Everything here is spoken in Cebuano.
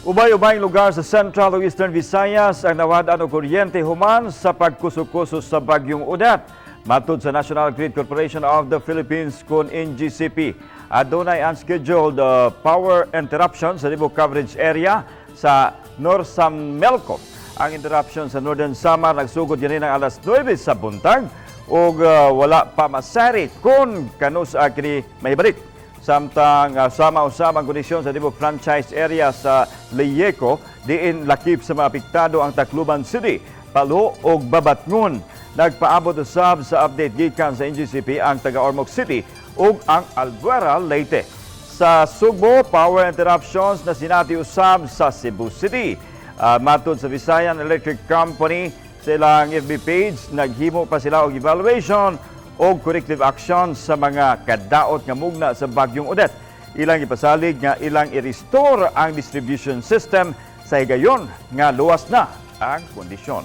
Ubay-ubayng lugar sa Central ug Eastern Visayas ang nawad-an og kuryente human sa pagkuso-kuso sa Bagyong Odette. Matud sa National Grid Corporation of the Philippines kon NGCP, adunay unscheduled power interruption sa Libok coverage area sa Norsamelco. Ang interruption sa Northern Samar nagsugod ganinang alas 9 sa buntag ug wala pa masari kung kanus-a kini mahibalik. Samtang sama usab ang kondisyon sa Tibok franchise area sa Leyeco, diin lakip sa mga apektado ang Tacloban City, Palo ug Babatngon. Nagpaabot usab sa update gikan sa NGCP ang taga Ormoc City ug ang Albuera, Leyte. Sa Sugbo, power interruptions na sinati usab sa Cebu City. Matod sa Visayan Electric Company sa ilang FB page, naghimo pa sila og evaluation og corrective action sa mga kadaot nga mugna sa Bagyong Odette. Ilang ipasalig nga ilang i-restore ang distribution system sa higayon nga luwas na ang kondisyon.